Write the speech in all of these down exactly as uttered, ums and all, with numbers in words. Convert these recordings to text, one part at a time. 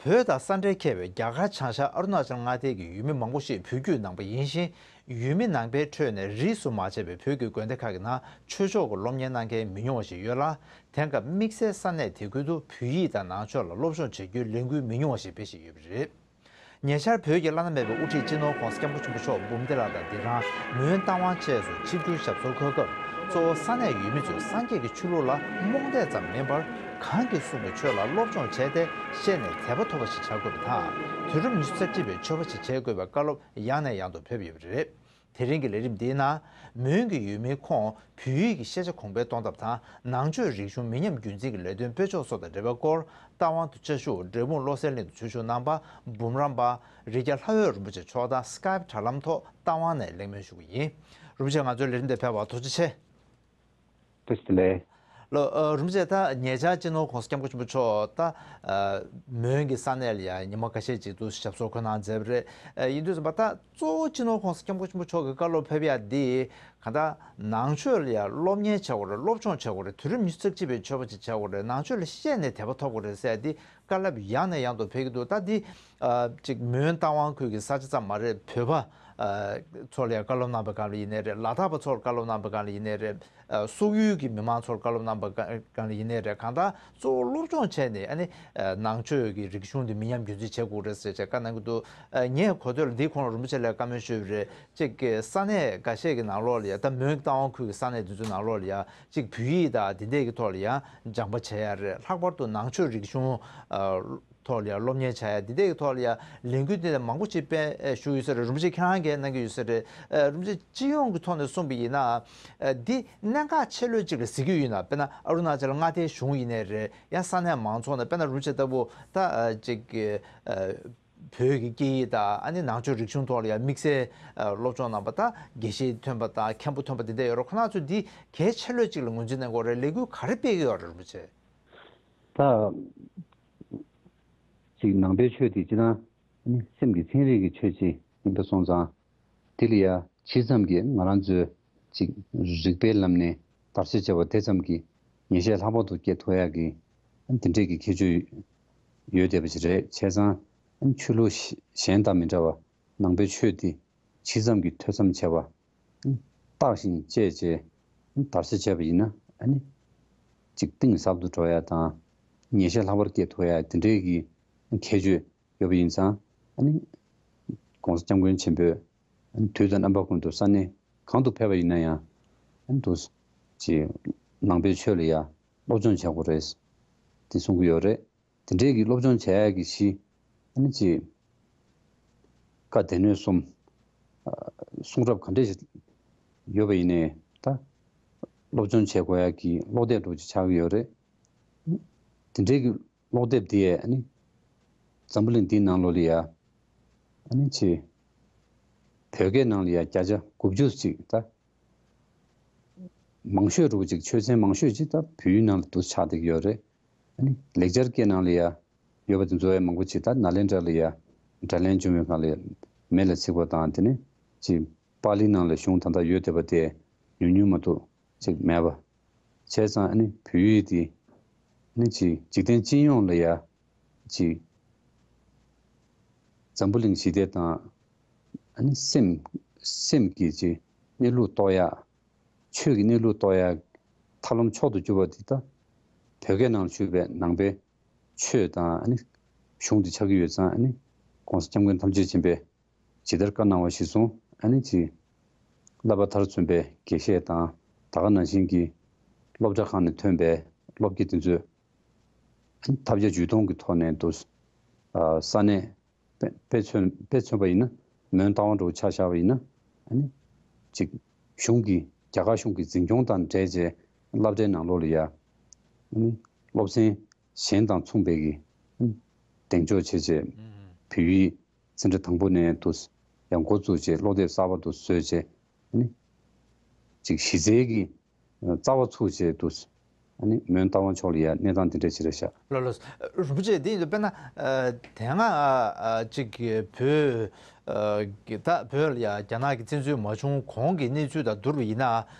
བོད་དང་ས་འབྲེལ་ཁེལ་བའི་རྒྱ་གར་བྱང་ཤར་ཨ་རུ་ན་ཅལ་མངའ་སྡེ་གི་ཡུལ་མི་མང་པོ་ཞིག་བོད་བརྒྱུད་ནང་པ་ཡིན་ཞིང་། ཡུལ་མི་ནང་པའི་ཁྲོད་ནས་རིས་སུ་མ་ཆད་པའི་བོད་ཀྱི་དགོན་སྡེ་ཁག་གི་ནང་ཆོས་ཕྱོགས་ཀྱི་སློབ་གཉེར་གནང་མཁན་མི་ཉུང་བ་ཞིག་ཡོད་ལ། དེང་སྐབས་དམིགས་བསལ་ས་གནས་དེ་ཁུལ་དུ་བོད་ཡིག་དང་ནང་ཆོས་ལ་སློབ་སྦྱོང་བྱ་རྒྱུའི་ལས་འགུལ་མི་ཉུང་བ་ཞིག་སྤེལ་བཞིན་ཡོད་པ་རེད། ཉེ་ཆར་བོད་ཀྱི་བླ་ན་མེད་པའི་དབུ་ཁྲིད་སྤྱི་ནོར་༸གོང་ས་༸སྐྱབས་མགོན་ཆེན་པོ་མཆོག་འབུམ་སྡེ་ལ་དང་ལྡི་རམ། མོན་རྟ་དབང་བཅས་སུ་ཆིབས་བསྒྱུར་ཞབས་སོར་འཁོད་སྐབས། གཙོ་བོ་ས་གནས་ཡུལ་མི་ཚོས་སངས་རྒྱས་ཀྱི་ཆོས་ལུགས་ལ་རྨོངས་དད་ཙམ་མིན་པར། གང་གིས་གསུངས་པའི་ཆོས་ལ་སློབ་སྦྱོང་བྱས་ཏེ་ཤེས་ནས་དད་པ་ཐོབ་པ་ཞིག་བྱ་དགོས་པ་དང་། དུས་རབས་ཉི་ཤུ་རྩ་གཅིག་པའི་ཆོས་པ་ཞིག་བྱེད་དགོས་པའི་བཀའ་སློབ་ཡང་ནས་ཡང་དུ་ཕེབས་ཡོད་པ་རེད། དེ་རིང་གི་ལས་རིམ་འདིའི་ནང་། མོན་གྱི་ཡུལ་མིའི་ཁོངས་བོད་ཡིག་གི་ཤེས་བྱ་གོང་འཕེལ་གཏོང་ཐབས་དང་། ནང་ཆོས་རིག་གཞུང་མི་ཉམས་རྒྱུན་འཛིན་གྱི་ལས་དོན་སྤེལ་ཕྱོགས་སོགས་དང་འབྲེལ་བའི་སྐོར། རྟ་དབང་དུ་བཅའ་བཞུགས་འབྲས་སྤུངས་བློ་གསལ་གླིང་དུ་བྱོན་བཞུགས་གནང་པ། འབུམ་རམས་པ་རི་རྒྱ་ལྷ་འོད་རིན་པོ་ཆེ་མཆོག་དང་སི་ཀའེ་པི་དྲ་ལམ་ཐོག་རྟ་དབང་ནས་གླེང་མོལ་ཞུ་གི་ཡིན། རིན་པོ་ཆེ། ང་ཚོའི་ལས་རིམ་དེ་ཕེབས་པར་ཐུགས་རྗེ་ཆེ། བཀྲ་ཤིས་བདེ་ལེགས། ལགས། ཨ། རིན་པོ་ཆེ། ད་ཉེ་ཆར་སྤྱི་ནོར་༸གོང་ས་༸སྐྱབས་མགོན་ཆེན་པོ་མཆོག་ད། ཨ། མོན་གྱི་ས་གནས་ལ་ཡང་ཉི་མ་ཁ་ཤས་ཅིག་ཏུ་ཞབས་སོར་འཁོད་གནང་མཛད་པ་རེད། ཨ། ཡིན་དུས་ཙམ་པ་ད་གཙོ་བོ་སྤྱི་ནོར་༸གོང་ས་༸སྐྱབས་མགོན་ཆེན་པོ་མཆོག་གི་བཀའ་སློབ་ཕེབས་ཡ་འདི། གང་ལྟར་ནང་ཆོས་ལ་ཡང་སློབ་གཉེར་བྱེད་དགོས་རེད། སློབ་སྦྱོང་བྱེད་དགོས་རེད། དུས་རབས་ཉི་ཤུ་རྩ་གཅིག་པའི་ཆོས་པ་ཅིག་བྱེད་དགོས་རེད། ནང་ཆོས་ལ་ཤེས་ནས་དད་པ་ཐོབ་དགོས་རེད་ཟེར་ཡ་འདི། བཀའ་སློབ་ཡང་ནས་ཡང་དུ་ཕེབས་ཀྱི་འདུག་ད་འདི། ཨ། གཅིག་མོན་རྟ་དབང་ཁུལ་གྱི་ས་ཆ་ཙམ་མ་རེད། བོད་པ། ཨ། ཚོ་ལ་ཡང་བཀའ་སློབ་གནང་པའི་སྒང་ལ་ཡིན་ནའི་རེད། ལ་དྭགས་པ་ཚོར་བཀའ་སློབ་གནང་པའི་སྒང་ལ་ཡིན་ནའི་རེད། ཨ། སོག་ཡུལ་གྱི་མི་མང་ཚོར་བཀའ་སློབ་གནང་པའི་སྒང་ལ་ཡིན་ནའི་རེད། གང་ལྟར་གཙོ་བོ་སློབ་སྦྱོང་བྱས་ནས། ཨ་ནི། ཨ། ནང་ཆོས་ཀྱི་རིག་གཞུང་འདི་མི་ཉམས་རྒྱུན་འཛིན་བྱེད་དགོས་རེད་ཟེར་བྱས་བཀའ་གནང་གི་འདུག་ཨ། ངས་གོ་ཐོས་ལ་འདིའི་གོང་ལ་རིན་པོ་ཆེ་ལ་བཀའ་མོལ་ཞུས་པ་རེད། གཅིག་གི་ས་གནས་འགའ་ཤས་ཀྱི་ནང་ལོགས་ལ་ཡང་། ད་མོན་རྟ་དབང་ཁུལ་གྱི་ས་གནས་འདི་ཚོའི་ནང་ལོགས་ལ་ཡང་། གཅིག་བོད་ཡིག་དང་འདི་འདྲས་ཀྱི་ཐོག་ལ་ཡང་སྦྱང་པ་བྱེད་ཡ་རེད། ལྷག་པར་དུ་ནང་ཆོས་རིག་གཞུང་། ཨ། ཐོག་ལ་ཡང་སློབ་གཉེར་བྱ་ཡ། འདི་འདྲས་ཀྱི་ཐོག་ལ་ཡང་ལས་འགུལ་འདི་ལ་མང་པོ་ཞིག་སྤེལ་ཞུས་ཡོད་ས་རེད། རིན་པོ་ཆེ་ཁྱེད་རང་གིས་གནང་གི་ཡོད་ས་རེད། ཨ། རིན་པོ་ཆེ་སྤྱི་ཡོངས་ཀྱི་ཐོག་ནས་གསུངས་པ་ཡིན་ན། ཨ། འདི་གནད་འགག་ཆེ་ལོས་གཅིག་ལ་གཟིགས་ཀྱི་ཡོད་ན། དཔེར་ན་ཨ་རུ་ན་ཅལ་མངའ་སྡེའི་གཞུང་ཡིན་ནའི་རེད། ཡང་ས་གནས་མང་ཚོགས་ནས། དཔེར་ན་རིན་པོ་ཆེ་ལྟ་བུ་ད། ཨ། གཅིག་གི། ཨ། བོད་ཀྱི་སྐད་ཡིག་དང་། ཨ་ནི་ནང་ཆོས་རིག་གཞུང་ཐོག་ལ་ཡང་དམིགས་བསལ། ཨ། སློབ་སྦྱོང་གནང་པ་དང་། དགེ་བཤེས་ཐོན་པ་དང་། མཁན་པོ་ཐོན་པ་འདི་འདྲ་ཡོད་རེད། ཁོ་རང་ཚོས་འདི་གལ་ཆེ་ལོས་གཅིག་ལ་ངོས་འཛིན་གནང་དགོས་རེད། ལས་འགུལ་ག་རེ་སྤེལ་གྱི་ཡོད་རེད། རིན་པོ་ཆེ། ད་ཅིག་ནང་པའི་ཆོས་དེ་སྤྱིར་བཏང་ནི་སེམས་ཀྱི་ཚན་རིག་གི་ཆོས་ཅིག་ཡིན་པ་སོང་ཙང་། དེ་ལ་ཡང་ཇི་ཙམ་གྱིས་ང་རང་ཚོས་ཅིག་རིག་པའི་ལམ་ནས་བརྟག་དཔྱད་བྱས་པ་དེ་ཙམ་གྱིས་ངེས་ཤེས་ལྷག་པར་དུ་སྐྱེ་ཐུབ་ཡག་གི་དེ་འདྲས་ཀྱི་ཁྱད་ཆོས་ཡོད་བསྡད་པ་ཞིག་རེད། བྱས་ཙང་ཆོས་ལུགས་གཞན་དང་མི་འདྲ་བར་ནང་པའི་ཆོས་འདི་ཇི་ཙམ་གྱིས་ཐོས་བསམ་བྱས་པ། བརྟག་ཅིང་དཔྱད་བྱས་བརྟག་དཔྱད་བྱས་པ་ཡིན་ན། ཨ་ནི་ཅིག་གཏིང་ཟབ་ཏུ་འགྲོ་ཡ་དང་། ངེས་ཤེས་ལྷག་པར་སྐྱེ་ཐུབ་ཡ་དེ་འདྲའི་གི་ཁྱད་ཆོས་ཡོད་པ་ཡིན་ཙང་། ཨ་ནི་༸གོང་ས་༸སྐྱབས་མགོན་ཆེན་པོས་དུས་དང་རྣམ་པ་ཀུན་ཏུ་ས་གནས་གང་དུ་ཕེབས་པ་ཡིན་ན་ཡང་། ཨ་ནི་དུ་ཅིག་ནང་པའི་ཆོས་ལ་ཡ་སློབ་སྦྱོང་བྱ་དགོས་རེད་དེ་གསུང་གི་ཡོད་རེད། དེ་འདྲའི་གི་སློབ་སྦྱོང་བྱ་ཡག་གི་གཞི། ཨ་ནི་ཅིག་བཀའ་སྡེ་སྣོད་གསུམ། ཨ། གསུང་རབ་ག་འདྲས་ཤིག་ཡོད་པ་ཡིན་ནའི། ད་སློབ་སྦྱོང་བྱེད་དགོས་ཡག་གི་ཀློག་དེབ་འདྲ་བོ་ཅིག་ཆགས་ཀྱི་ཡོད་རེད། དེ་འདྲའི་གི་ཀློག་དེབ་འདི་ཡས། ཨ་ནི་འཛམ་བུ་གླིང་འདིའི་ནང་ལོགས་ལ་ཡ། ཨ་ནི་ཅིག་བོད་སྐད་ནང་ལ་ཡ་བརྒྱ་ཆ་དགུ་བཅུ་ཅིག་ད་མང་ཤོས་འདྲ་བོ་ཅིག་ཆོས་ཚན་མང་ཤོས་ཅིག་ད་བོད་ཡིག་ནང་ལ་འདུ་ཆགས་བསྡད་ཀྱི་ཡོད་རེད། ཨ་ནི་ལེགས་སྦྱར་སྐད་ནང་ལ་ཡ་ཡོད་པ་དེ་ཚོ་ཡང་མང་པོ་ཅིག་ད་ནཱ་ལེནྡྲ་ལ་ཡ་དྲ་ལེན་བྱུང་བའི་སྒང་ལ་ཡ་མེ་ལ་འཚིག་པ་དང་། དེ་ནས་ཅིག་པཱ་ལི་ནང་ལ་གཞུང་ད་ལྟ་ཡོད་བསྡད་པ་དེ་ཉུང་ཉུང་མ་གཏོགས་ཅིག་མེད་པ། བྱས་ཙང་ཨ་ནི་བོད་ཡིག་དེ་ཨ་ནི་ཅིག་འཇིག་རྟེན་སྤྱི་ཡོངས་ལ་ཡ་ཅིག་འཛམ་བུ་གླིང་ཞི་བདེ་དང་། ཨ་ནི་སེམས་སེམས་ཀྱི་ཅིག་གནས་ལུགས་རྟོགས་ཡག་ཆོས་ཀྱི་གནས་ལུགས་རྟོགས་ཡག་ཐབས་ལམ་མཆོག་ཏུ་གྱུར་པ་འདི་ད་བོད་སྐད་ནང་ལ་བཅུག་པའི་ནང་པའི་ཆོས་དང་། ཨ་ནི་གཞུང་འདི་ཆགས་ཀྱི་ཡོད་ཙང་། ཨ་ནི་༸གོང་ས་༸སྐྱབས་མགོན་ཐམས་ཅད་མཁྱེན་པས་ཇི་ལྟར་བཀའ་གནང་བ་གཞིར་བཟུང་། ཨ་ནི་ཅིག་བསླབ་པ་མཐར་སོན་པའི་དགེ་བཤེས་དང་། ད་ག་ནང་བཞིན་གྱི་སློབ་གྲྭ་ཁག་ནས་ཐོན་པའི་སློབ་དགེ་དེ་ཚོས་ཐབས་བརྒྱ་ཇུས་སྟོང་གི་ཐོག་ནས་དུ། ཨ། ས་གནས་དཔེ་དཔེ་མཚོན་དཔེ་མཚོན་པ་ཡིན་ན། མོན་རྟ་དབང་འདྲ་བོ་ཆ་བཞག་པ་ཡིན་ན། ཨ་ནི་ཅིག་གཞུང་གི་རྒྱ་གར་གཞུང་གི་འཛིན་སྐྱོང་དང་འབྲེལ་བྱས་སློབ་གྲྭའི་ནང་ལོགས་ལ་ཡ། ཨ་ནི་སློབ་ཚན་གཞན་དང་མཚུངས་པའི་གི་གདེང་འཇོག་བྱས་བྱས། བོད་ཡིག་ཚན་ཁྲ་དང་པོ་ནས་དུ་ཡང་འགོ་བཙུགས་བྱས་ཀློག་དེབ་གསར་པ་དུ་བཟོས་བྱས། ཨ་ནི་ཅིག་གཞི་རྩའི་གི་རྩ་བ་ཚུགས་བྱས་དུ་ ཨ་ནི་མོན་རྟ་དབང་ཕྱོགས་ལ་ཡ་གནས་སྟངས་དེ་འདྲ་ཞིག་རེད་ཤག་ལགས་ལགས། རིན་པོ་ཆེ། དེ་ཡིན་དུས་དཔེར་ན་ཨ་དེ་སྔ་ཨ་ཅིག་བོད་ཨ་གི་ད་བོད་ལ་ཡ་རྒྱ་ནག་གིས་བཙན་འཛུལ་མ་བྱུང་གོང་གི་གནས་ཚུལ་དང་བསྡུར་བ་ཡིན་ན།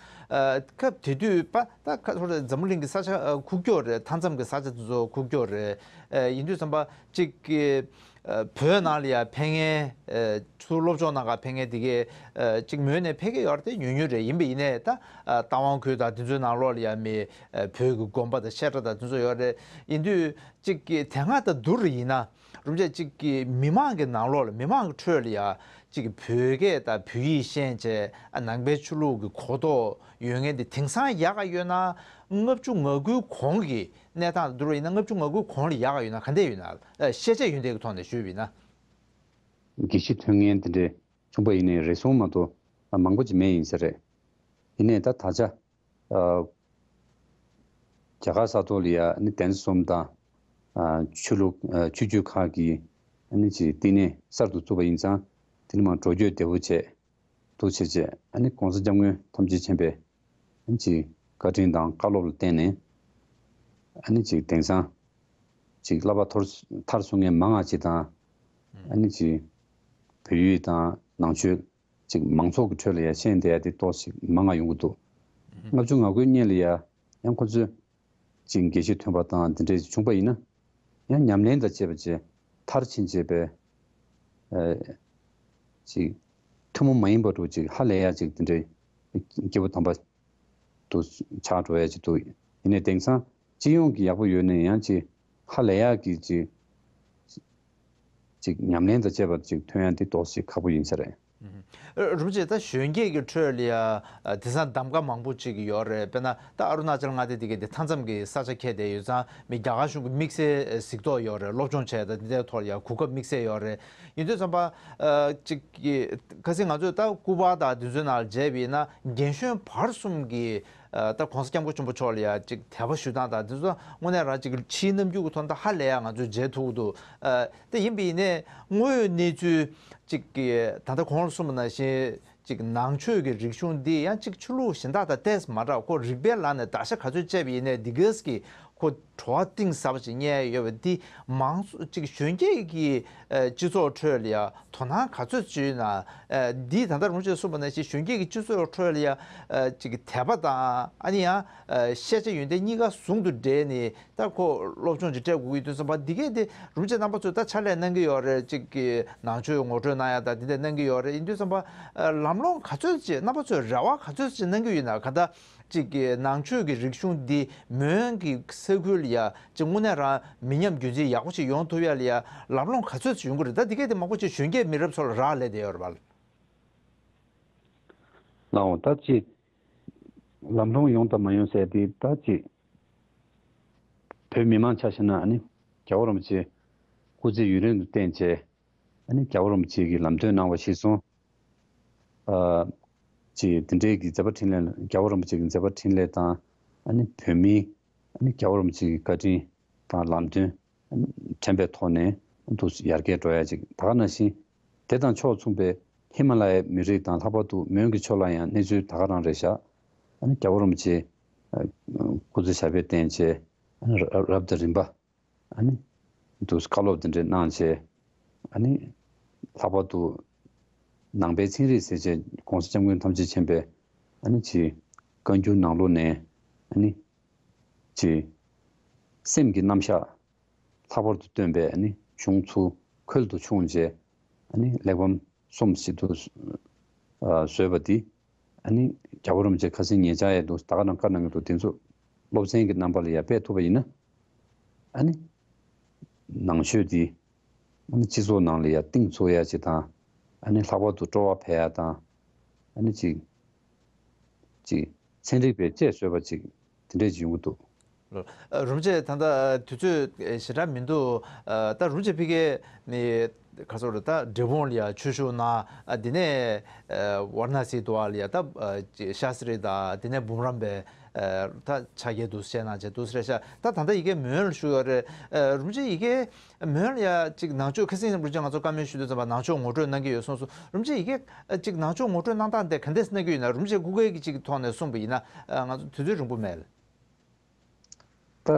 ཨ་སྐབས་དེ་དུས་པ་ད་ཁ་ཚོར་འཛམ་བུ་གླིང་གི་ས་ཆ་ཨ་ཁུག་ཀྱོག་རེད། མཐའ་མཚམས་ཀྱི་ས་ཆ་དེ་ཚོ་ཁུག་ཀྱོག་རེད། ཨ་ཡིན་དུས་ཙམ་པ་ཅིག་གི་ཨ་བོད་ནང་ལ་ཡ་ཕེབས་མཁན་ཨ་ཚུར་སློབ་སྦྱོང་གནང་ག་ཕེབས་མཁན་དེ་གས་ཨ་ཅིག་མོན་ནས་ཕེབས་ཀྱི་ཡོད་རེད་དེ། ཉུང་ཉུང་རེད། ཡིན་པ་ཡིན་ནའི་ད་ཨ་རྟ་དབང་ཁུལ་དང་དེ་ཚོའི་ནང་ལོགས་ལ་ཡ་མི་ཨ་བོད་ཀྱི་དགོན་པ་དང་བཤད་གྲྭ་དང་དེ་ཚོ་ཡོད་རེད། ཡིན་དུས་ཅིག་གི་དེ་སྔ་དང་བསྡུར་ཡིན་ན། རིན་པོ་ཆེ། ཅིག་གི་མི་མང་གི་ནང་ལོགས་ལ་མི་མང་གི་ཁྲོད་ལ་ཡ་ཅིག་བོད་སྐད་དང་བོད་ཡིག་ཤེས་བྱས་ཨ་ནང་པའི་ཆོས་ལུགས་ཀྱི་གོ་རྟོགས་ཡོད་མཁན་དེ་དེང་སང་ཡག་ག་ཡོད་ན། ལྔ་བཅུ་ང་དགུའི་གོང་གི་གནས་སྟངས་དང་བསྡུར་བ་ཡིན་ན། ལྔ་བཅུ་ང་དགུའི་གོང་ལ་ཡག་ག་ཡོད་ན་ག་འདྲ་ཡོད་ན། ཨ་ཤེས་བྱ་ཡོན་ཏན་གྱི་ཐོག་ནས་ཞུས་པ་ཡིན་ན། དགེ་བཤེས་ཐོན་མཁན་དེ་འདྲའི་བྱུང་པ་ཡིན་ནའི་རེ་ཟུང་མ་གཏོགས་མང་པོ་ཅིག་མེད་ཡིན་ས་རེད། ཡིན་ནའི་ད་ད་ཆ་ཨ་རྒྱ་གར་ས་ཐོག་ལ་ཡ་ཨ་ནི་གདན་ས་གསུམ་དང་ཨ་ཆོས་ལུགས་ཨ་ཆོས་བརྒྱུད་ཁག་གི་ཨ་ནི་ཅིག་བསྟི་གནས་གསར་དུ་བཙུགས་པ་ཡིན་ཙང་། དེ་ནི་མར་འགྲོ་སྐྱོད་བདེ་བོ་བྱས། འདུག་བྱས་བྱས་ཨ་ནི་༸གོང་ས་༸སྐྱབས་མགོན་ཐམས་ཅད་མཁྱེན་པའི་ཨ་ནི་ཅིག་བཀའ་དྲིན་དང་བཀའ་སློབ་ལ་བརྟེན་ནས། ཨ་ནི་ཅིག་དེང་སང་ཅིག་བསླབ་པ་མཐར་མཐར་སོན་མཁན་མང་ང་ཅིག་དང་། ཨ་ནི་ཅིག་བོད་ཡིག་དང་ནང་ཆོས་ཅིག་མང་ཚོགས་ཀྱི་ཁྲོད་ལ་ཡ་ཤེས་བསྡད་ཡ་དེ་ཏོག་ཙམ་མང་ང་ཡོང་གི་འདུག་ལྔ་བཅུ་ང་དགུའི་སྔོན་ལ་ཡ་ཡང་ཁོ་ཚོས་ཅིག་དགེ་བཤེས་ཐོན་པ་དང་དེ་འདྲས་བྱུང་པ་ཡིན་ན། ཡང་ཉམས་ལེན་དང་བཅས་པ་བཅས་མཐར་ཕྱིན་བྱས་པའི་ཨ་ཅིག་ཐུན་མོང་མ་ཡིན་པ་འདྲ་ཅིག་ཧ་ལས་ཡ་ཅིག་དེ་འདྲས་སྐྱེས་བུ་དམ་པ་དུ་ཆགས་འགྲོ་ཡ་ཅིག་འདུག་ཡིན་ནའི་དེང་སང་སྤྱི་ཡོངས་ཀྱི་ཡག་པོ་ཡོད་ནའི་ཡང་ཅིག་ཧ་ལས་ཡག་གི་ཅིག་ཅིག་ཉམས་ལེན་དང་བཅས་པ་ཅིག་ཐོན་ཡ་འདི་ཏོག་ཙམ་ཁག་པོ་ཡིན་ས་རེད། ཨ་རིན་པོ་ཆེ། ད་གཞོན་སྐྱེས་ཀྱི་ཁྲོད་ལ་ཡ་ཨ་དེང་སང་གདམ་ག་མང་པོ་ཅིག་ཡོད་རེད། དཔེར་ན་ད་ཨ་རུ་ན་ཅལ་མངའ་སྡེ་དེ་གའི་དེ་མཐའ་མཚམས་ཀྱི་ས་ཆ་ཁེལ་བསྡད་ཡོད་ཙང་། མི་རྒྱ་གར་གཞུང་གི་དམིགས་བསལ་གཟིགས་རྟོག་ཡོད་རེད། སློབ་སྦྱོང་བྱས་དང་འདི་འདྲའི་ཐོག་ལ་ཡ་གོ་སྐབས་དམིགས་བསལ་ཡོད་རེད། ཡིན་དུས་ཙམ་པ་ཨ་ཅིག་གི་ཁ་སང་ང་ཚོས་ད་སྐུ་པར་དང་དེ་ཚོའི་ནང་ལ་མཇལ་བ་ཡིན་ན། རྒན་གཞོན་བར་གསུམ་གྱི་ཨ་ད་༸གོང་ས་༸སྐྱབས་མགོན་ཆེན་པོ་མཆོག་ལ་ཡ་ཅིག་དད་པ་ཞུ་སྟངས་དང་དེ་ཚོ་དངོས་གནས་རང་ཅིག་ཕྱིའི་རྣམ་འགྱུར་གྱི་ཐོག་ནས་ཧ་ལས་ཡ་ང་ཚོས་མཇལ་ཐུབ་ཀྱི་འདུག་ཨ་དེ་ཡིན་པ་ཡིན་ནའི་དངོས་ཡོད་གནས་ཚུལ་ཅིག་གི་ད་ལྟ་གོང་ལ་གསུངས་པ་ནང་བཞིན་ཅིག་ནང་ཆོས་ཀྱི་རིག་གཞུང་འདི་ཡང་ཅིག་ཆོས་ལུགས་གཞན་དག་དང་ཏོག་ཙམ་མ་འདྲ་བ། ཁོ་རིག་པའི་ལམ་ནས་བརྡར་ཤ་ག་ཚོད་བཅད་པ་ཡིན་ནའི་འདི་གས་ཀྱི་ཁོ་བྲོ་བ་གཏིང་ཟབ་པ་ཅིག་རྙེད་ཡོད་པ་འདི་མང་ཚོགས་ཅིག་གཞོན་སྐྱེས་ཀྱི་ཨ་སྤྱི་ཚོགས་ཁྲོད་ལ་ཡ་དོ་སྣང་ག་ཚོད་ཅིག་ཡོད་ན། ཨ་འདི་ད་ལྟ་རིན་པོ་ཆེས་གསུངས་པ་ནང་བཞིན་གཞོན་སྐྱེས་ཀྱི་སྤྱི་ཚོགས་ཁྲོད་ལ་ཡ་ཨ་ཅིག་དད་པ་དང་ཨ་ནི་ཡང་ཨ་ཤེས་བྱ་ཡོན་ཏན་གཉིས་ཀ་ཟུང་དུ་འབྲེལ་ནས། ད་ཁོ་སློབ་སྦྱོང་ཅིག་སྤྲད་དགོས་ཀྱི་ཡོད་དུས་ཙམ་པ། འདི་གས་དེ་རིན་པོ་ཆེ་རྣམ་པ་ཚོས་ད་ཕྱག་ལས་གནང་གི་ཡོད་རེད། ཅིག་གི་ནང་ཆོས་ངོ་སྤྲོད་གནང་ཡ་དང་དེ་འདྲ་གནང་གི་ཡོད་རེད། ཡིན་དུས་ཙམ་པ་ཨ་ལམ་ལྷོང་ག་ཚོད་ཅིག་རྣམ་པ་ཚོས་རེ་བ་ག་ཚོད་ཅིག་གནང་གི་ཡོད་ན། ག་ད་ཅིག་གི་ནང་ཆོས་ཀྱི་རིག་གཞུང་འདི་མོན་གྱི་ས་ཁུལ་ལ་ཡ་ཅིག་དངོས་གནས་རང་མི་ཉམས་རྒྱུན་འཛིན་ཡག་པོ་ཞིག་ཡོང་ཐུབ་ཡ་ལ་ཡ་ལམ་ལྷོང་ག་ཚོད་ཅིག་ཡོང་གི་རེད། ད་འདི་གས་དེ་མང་པོ་ཅིག་གཞོན་སྐྱེས་མི་རབས་ཚོ་ལ་རག་ལས་བསྡད་ཡོད་རེད་པ། ལགས་འོང་། ད་ཅིག་ལམ་ལྷོང་ཡོང་དང་མ་ཡོང་ཟེར་དེ་ད་ཅིག་བོད་མི་མང་ཆ་བཞག་ན་ཨ་ནི་རྒྱལ་བ་རིན་པོ་ཆེ་སྐུ་ཚེ་ཡུན་རིང་དུ་བརྟན་བྱས། ཨ་ནི་རྒྱལ་བ་རིན་པོ་ཆེ་གིས་ལམ་སྟོན་གནང་བ་གཞིར་བཟུང་། ཨ་ཅིག་དེ་འདྲའི་གི་མཛད་པ་འཕྲིན་ལས། རྒྱལ་བ་རིན་པོ་ཆེ་གི་མཛད་པ་འཕྲིན་ལས་དང་། ཨ་ནི་བོད་མིའི་ཨ་ནི་རྒྱལ་བ་རིན་པོ་ཆེ་གི་བཀའ་དྲིན་དང་ལམ་སྟོན་དྲན་པའི་ཐོག་ནས་འདུག་ཡར་རྒྱས་འགྲོ་ཡ་ཅིག་ད་ག་ནང་བཞིན་དེ་དང་ཕྱོགས་མཚུངས་པའི་ཧི་མ་ལ་ཡའི་མི་རིགས་དང་། ལྷག་པར་དུ་མོན་གྱི་ཕྱོགས་ལ་ཡང་གནས་ཚུལ་ད་ག་རང་རེད་ཤག་ཨ་ནི་རྒྱལ་བ་རིན་པོ་ཆེ་སྐུ་ཚེ་ཞབས་པད་བརྟན་བྱས། ཨ་ནི་རབ་དང་རིམ་པ་ཨ་ནི་འདུག་བཀའ་སློབ་དེ་འདྲ་གནང་བྱས། ཨ་ནི་ལྷག་པར་དུ་ནང་པའི་ཚན་རིག་ཟེར་བྱས་༸གོང་ས་༸སྐྱབས་མགོན་ཐམས་ཅད་མཁྱེན་པའི་ཨ་ནི་ཅིག་བཀའ་འགྱུར་ནང་ལོགས་ནས་ཨ་ནི་ཅིག་སེམས་ཀྱི་རྣམ་གཞག་ལྷག་པར་དུ་སྟོན་པའི་ཨ་ནི་གཞུང་ཚུར་ཁོལ་དུ་ཕྱུང་བྱས། ཨ་ནི་གླེགས་བམ་གསུམ་ཞིག་ཏུ་ཨ་བཟོས་པ་འདི། ཨ་ནི་རྒྱལ་བ་རིན་པོ་ཆེ་ཁ་སང་ཉེ་ཆར་ཡང་འདུག་ད་ག་རང་བཀའ་གནང་གི་འདུག་དེ་ཚོ་སློབ་ཚན་གྱི་རྣམ་པ་ལ་ཡར་སྤེལ་ཐུབ་པ་ཡིན་ན། ཨ་ནི་ནང་ཆོས་འདི་ཨ་ནི་སྤྱི་ཚོགས་ནང་ལ་ཡར་གཏིང་ཚུགས་ཡ་ཅིག་དང་། ཨ་ནི་ལྷག་པར་དུ་སྤྲོ་བ་འཕེལ་ཡ་དང་། ཨ་ནི་ཅིག་ཅིག་ཚན་རིག་པའི་དཔྱད་བཟོས་པ་ཅིག་དེ་འདྲས་ཅིག་ཡོང་གི་འདུག་ལོ། ཨ་རིན་པོ་ཆེ། ད་ལྟ་དུས་ཚོད་ཞེ་དྲག་མི་འདུག་ཨ་ད་རིན་པོ་ཆེ་ཕ་གིར་ནི་ག་ཚོད་རེད། ད་འབྲས་སྤུངས་ལ་ཡ་ཆོས་ཞུགས་གནང་། ཨ་དེ་ནས་ཨ་ཝཱ་ར་ཎ་སི་དུ་བ་ལ་ཡ་ད་ཨ་ཅིག་ཤཱ་སི་རི་དང་དེ་ནས་འབུམ་རམས་པའི་ཨ་ད་ཕྱག་འཁྱེར་དུ་བཞེས་གནང་བྱས་འདུག་ཟེར་ཤག་ད་ད་ལྟ་ཡ་གི་མོན་ལ་བཞུགས་ཡོད་རེད། ཨ་རིན་པོ་ཆེ་ཡ་གི་མོན་ལ་ཡ་ཅིག་ནང་ཆོས། ཁ་སང་རིན་པོ་ཆེ་ང་ཚོ་བཀའ་མོལ་ཞུ་དུས་ཙམ་པ་ནང་ཆོས་ངོ་སྤྲོད་གནང་གི་ཡོད་གསུངས་སོང་། རིན་པོ་ཆེ་ཡ་གི་ཨ་ཅིག་ནང་ཆོས་ངོ་སྤྲོད་གནང་སྟངས་དེ་ག་འདྲས་གནང་གི་ཡོད་ན། རིན་པོ་ཆེ་སྐུ་སྒེར་གྱི་ཅིག་ཐོག་ནས་གསུངས་པ་ཡིན་ན། ཨ་ང་ཚོ་དུས་ཚོད་རིང་པོ་མེད་ལ། ད་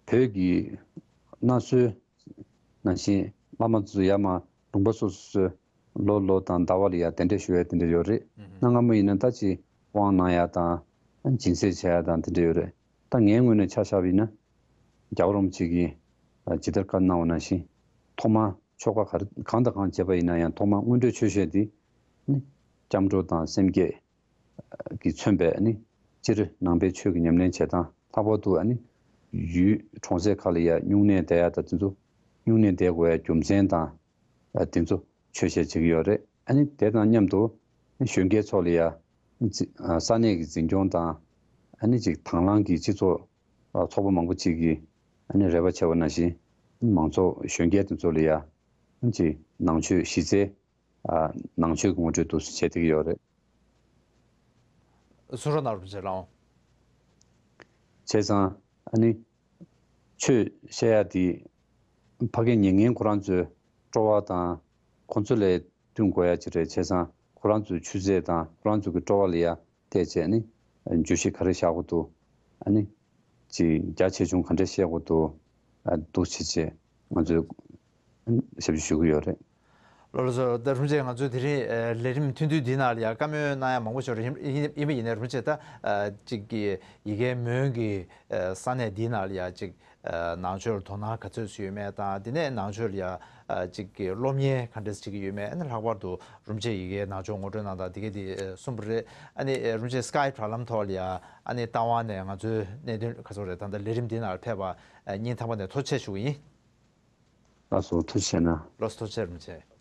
བོད་ཀྱི་གནའ་སྲོལ་ནང་བཞིན་བླ་མ་ཚོ་ཡར་མར་ལུང་པ་སོ་སོ་སོའི་ལོ་ལོ་དང་ཟླ་བ་ལ་ཡར་གདན་འདྲེན་ཞུ་ཡ་དེ་འདྲ་ཡོད་རེད། ཨུ་ཧུ། གནའ་སྔ་མོ་ཡིན་ན་ད་ཅིག་དབང་གནང་ཡ་དང་སྦྱིན་སྲེག་བྱ་ཡ་དང་དེ་འདྲ་ཡོད་རེད། ད་ངའི་ངོས་ནས་ཆ་བཞག་པ་ཡིན་ན་རྒྱལ་བ་རིན་པོ་ཆེ་གིས་ཇི་ལྟར་བཀའ་གནང་བ་ནང་བཞིན་ཐོག་མར་ཆོ་ག་ག་རེ་གང་དང་གང་བྱས་པ་ཡིན་ན་ཡང་ཐོག་མར་སྔོན་འགྲོའི་ཆོས་བཤད་འདི་ནི་སྐྱབས་འགྲོ་དང་སེམས་བསྐྱེད་ཀྱིས་མཚོན་པའི་ནི་སྤྱིར་ནང་པའི་ཆོས་ཀྱི་ཉམས་ལེན་བྱེད་སྟངས། ལྷག་པར་དུ་ཨ་ནི་ཡུལ་གྲོང་གསེབ་ཁག་ལ་ཡ་སྨྱུང་གནས་བསྡད་ཡ་དང་དེ་ཚོ་སྨྱུང་གནས་བསྡད་དགོས་ཡ་རྒྱུ་མཚན་དང་དེ་ཚོ་ཆོས་བཤད་བྱེད་ཀྱི་ཡོད་རེད། ཨ་ནི་དེ་དང་མཉམ་དུ་གཞོན་སྐྱེས་ཚོ་ལ་ཡ་ས་གནས་ཀྱི་འཛིན་སྐྱོང་དང་ཨ་ནི་ཅིག་དང་བླངས་ཀྱི་སྤྱི་ཚོགས་ཚོགས་པ་མང་པོ་ཅིག་གིས་ཨ་ནི་རེ་བ་བྱས་པ་ནང་བཞིན་མང་ཚོགས་གཞོན་སྐྱེས་དེ་ཚོ་ལ་ཡ་ཅིག་ནང་ཆོས་གཞི་རྩའི་ནང་ཆོས་ཀྱི་ངོ་སྤྲོད་དུ་བྱེད་བསྡད་ཀྱི་ཡོད་རེད། གསུང་རོགས་གནང་རོགས་བྱེད་ལགས། བྱས་ཙང་ཨ་ནི་ཆོས་བཤད་ཡ་དེ་ཕ་གི་ཉན་མཁན་ཁོ་རང་ཚོའི་སྤྲོ་བ་དང་ཁོང་ཚོ་ལས་བསྟུན་དགོས་ཡ་ཅིག་རེད། བྱས་ཙང་ཁོ་རང་ཚོའི་ཆུ་ཚད་དང་ཁོ་རང་ཚོ་གི་སྤྲོ་བ་ལ་ཡ་བལྟས་བྱས་ནི་བརྗོད་གཞི་ག་རེ་བཞག་དགོས་འདུག་ཨ་ནི་ཅིག་རྒྱ་ཆེ་ཆུང་ག་འདྲ་བཤད་དགོས་འདུག་ཨ་འདུག་བྱས་བྱས་ང་ཚོས་ཞབས་ཞུ་ཞུ་གི་ཡོད་རེད། ལགས་ལགས་སོ། ད་རིན་པོ་ཆེ་ང་ཚོའི་དེ་རིང་ཨ་ལས་རིམ་ཐུང་ཐུང་འདི་ནང་ལ་ཡ་བཀའ་མོལ་གནང་ཡ་མང་པོ་ཞིག་ཡོད་རེད། ཡིན་ཡིན་པ་ཡིན་ནའི་རིན་པོ་ཆེ་ད་ཨ་ཅིག་གི་ཡ་གིའི་མོན་གྱི་ཨ་ས་གནས་འདི་ནང་ལ་ཡ་ཅིག་ཨ་ནང་ཆོས་ལ་དོ་སྣང་ག་ཚོད་ཅིག་ཡོད་མེད་དང་། དེ་ནས་ནང་ཆོས་ལ་ཡ་ཨ་ཅིག་གི་སློབ་གཉེར་ག་འདྲ་ཅིག་ཡོད་མེད། ཨ་ནི་ལྷག་པར་དུ་རིན་པོ་ཆེ་ཡ་གིའི་ནང་ཆོས་ངོ་སྤྲོད་གནང་སྟངས་འདི་ག་འདི་ཨ་གསུངས་པ་རེད། ཨ་ནི་ཨ་རིན་པོ་ཆེ་སི་ཀའེབ་དྲ་ལམ་ཐོག་ལ་ཡ་ཨ་ནི་རྟ་དབང་ནས་ང་ཚོའི་གནད་དོན་ག་ཚོད་རེད། ད་ལྟ་ལས་རིམ་འདི་ནང་ལ་ཕེབས་པ་ཨ་སྙིང་ཐག་པ་ནས་ཐུགས་རྗེ་ཆེ་ཞུ་གི་ཡིན། ལགས་སོ། ཐུགས་རྗེ་གནང་། ལགས་སོ། ཐུགས་རྗེ་ཆེ་རིན་པོ་ཆེ།